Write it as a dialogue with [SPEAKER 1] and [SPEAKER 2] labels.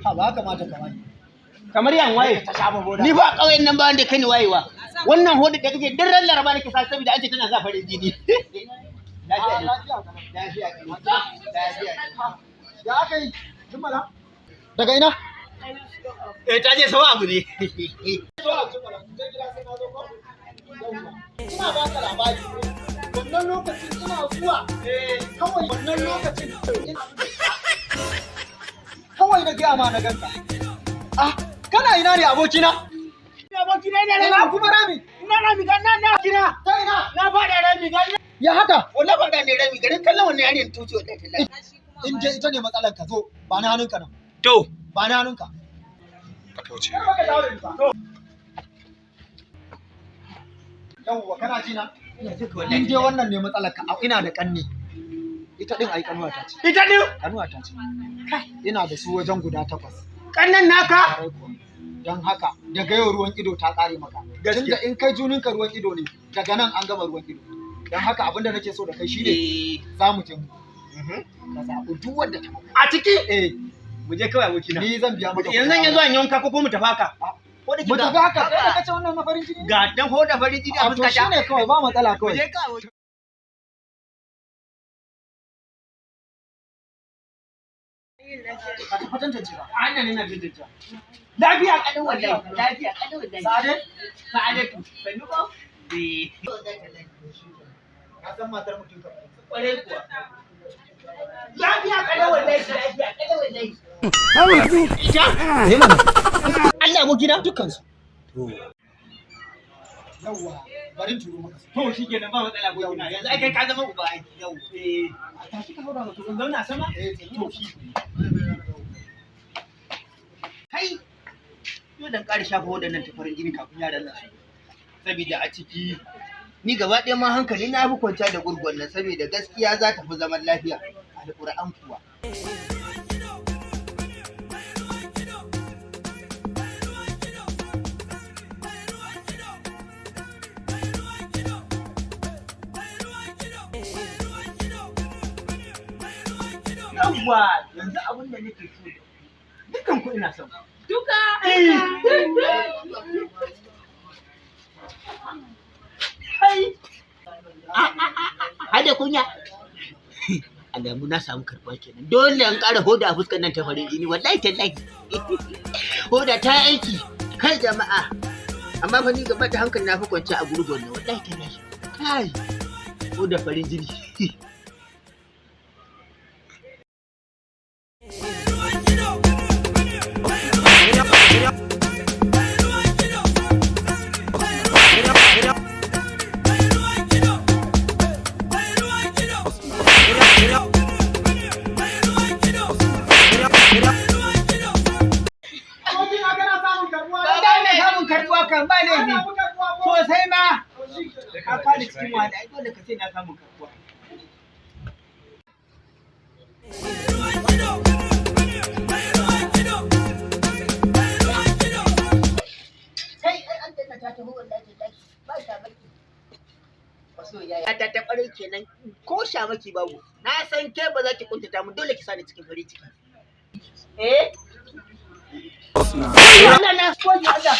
[SPEAKER 1] Ha ba kamata ka wani.
[SPEAKER 2] Kamar yan waye.
[SPEAKER 1] Ta shafa boda.
[SPEAKER 2] Ni ba ƙauyen nan ba wanda kai ni wayewa. Wannan hoda da kake duk ran Laraba nake sa saboda an ce tana sa farin jini. Lafiya ne.
[SPEAKER 1] Lafiya kalau.
[SPEAKER 2] Lafiya ne. Lafiya ne.
[SPEAKER 1] Ya aka yi? Jimala? Daga ina?
[SPEAKER 2] Eh ta je sawa abu ne.
[SPEAKER 1] Zuwa Jimala, je gida sai na zo ko? Yawwa. Ina ba ka labari. Wannan lokacin ina zuwa. Kawai wannan lokacin kawai na gaya ma na ganka. Ah, kana ina ne abokina?
[SPEAKER 2] Abokina ina
[SPEAKER 1] Ina
[SPEAKER 2] rami.
[SPEAKER 1] kuma rami?
[SPEAKER 2] Ina rami ga na na kina.
[SPEAKER 1] Ta ina?
[SPEAKER 2] Na faɗa rami ga na.
[SPEAKER 1] Ya haka?
[SPEAKER 2] Wallahi faɗa ne rami garin kallon wannan yarinyar tuce wallahi tallahi.
[SPEAKER 1] In je ita ne matsalar ka zo, ba na hannunka nan.
[SPEAKER 2] To.
[SPEAKER 1] Ba na hannunka.
[SPEAKER 3] Ka kauce.
[SPEAKER 1] Kar baka dawo da ni ba. Yawwa, kana ji na?
[SPEAKER 2] Ina jin ka
[SPEAKER 1] In
[SPEAKER 2] wallahi.
[SPEAKER 1] dai wannan ne matsalar ka, ina da kanne. Ita din ai kanuwata ce.
[SPEAKER 2] Ita ne
[SPEAKER 1] Kanuwata ce. Ina da su wajen guda 8.
[SPEAKER 2] kannan naka.
[SPEAKER 1] Kwarai kuwa. Don haka daga yau ruwan ido ta kare maka.
[SPEAKER 2] Gaskiya.
[SPEAKER 1] Tunda in kai juninka ruwan ido ne, daga nan an gama ruwan ido. Don haka abinda nake so da kai shine
[SPEAKER 2] Eh.
[SPEAKER 1] za mu je mu. Ka zaɓi duk wanda ta maka.
[SPEAKER 2] A ciki.
[SPEAKER 1] Eh,
[SPEAKER 2] Mu je kawai abokina.
[SPEAKER 1] ni zan biya maka.
[SPEAKER 2] Yanzu zan iya zuwa in yanka ko kuma mu tafi haka. Ko da
[SPEAKER 1] Mu tafi haka, kai da kace wannan na farin jini.
[SPEAKER 2] Ga dan hoda farin jini a
[SPEAKER 1] A to
[SPEAKER 2] fuskata.
[SPEAKER 1] shine kawai ba matsala
[SPEAKER 2] Mu
[SPEAKER 1] kawai.
[SPEAKER 2] je kawai.
[SPEAKER 1] Ka tafi tantance ba.
[SPEAKER 2] Hanya ne na tantance. Lafiya kadin wallahi. Lafiya kadin wallahi.
[SPEAKER 1] Sade?
[SPEAKER 2] Sa'adatu. Sannu ko? Eh.
[SPEAKER 1] Ka san matar mutum ka.
[SPEAKER 2] Kwarai kuwa. Lafiya kadin wallahi. Lafiya kadin wallahi. Ita?
[SPEAKER 1] Eh mana.
[SPEAKER 2] Allah abokina.
[SPEAKER 1] Dukkan su. Yawwa, bari in turo maka. su.
[SPEAKER 2] To shi kenan ba matsala abokina. Yanzu ai kai ka zama uba ai. Yau. Eh.
[SPEAKER 1] A tashi ka haura mutum.
[SPEAKER 2] In zauna sama?
[SPEAKER 1] Eh,
[SPEAKER 2] To shi. Kai. Yau dan ƙara shafa waɗannan tafarin jini kafin yaran nan su. Saboda a ciki ni gaba ɗaya ma hankali na fi kwanciya da gurgun nan saboda gaskiya za ta fi zaman lafiya. Alƙur'an kuwa. Yawwa yanzu abin da nake so da ku dukkan ku ina son ku.
[SPEAKER 4] Duka.
[SPEAKER 2] Kai. Hada kunya. Alamu na samu karɓa kenan. Dole in ƙara hoda a fuskar nan ta farin jini wallahi tallahi. Hoda ta yi aiki kai jama'a. Amma fa ni gaba da hankali na fi kwanciya a gurgun nan wallahi tallahi. Kai. Hoda farin jini.
[SPEAKER 1] Abokina kana samun karbuwa.
[SPEAKER 2] Ba ne samun karɓuwa kan ba laifi.
[SPEAKER 1] Kana samun karbuwa ko?
[SPEAKER 2] Sosai ma.
[SPEAKER 1] To shi kenan.
[SPEAKER 2] Ka kada cikin wahala ai dole ka ce na samun karɓuwa. Kai ai an danna ta taho wallahi tallahi ba shamaki. Masoyiya ta ta kwarai kenan ko shamaki babu. Na san ke ba za ki kuntata mu dole ki sani cikin farin ciki. Eh? Allah na Allah.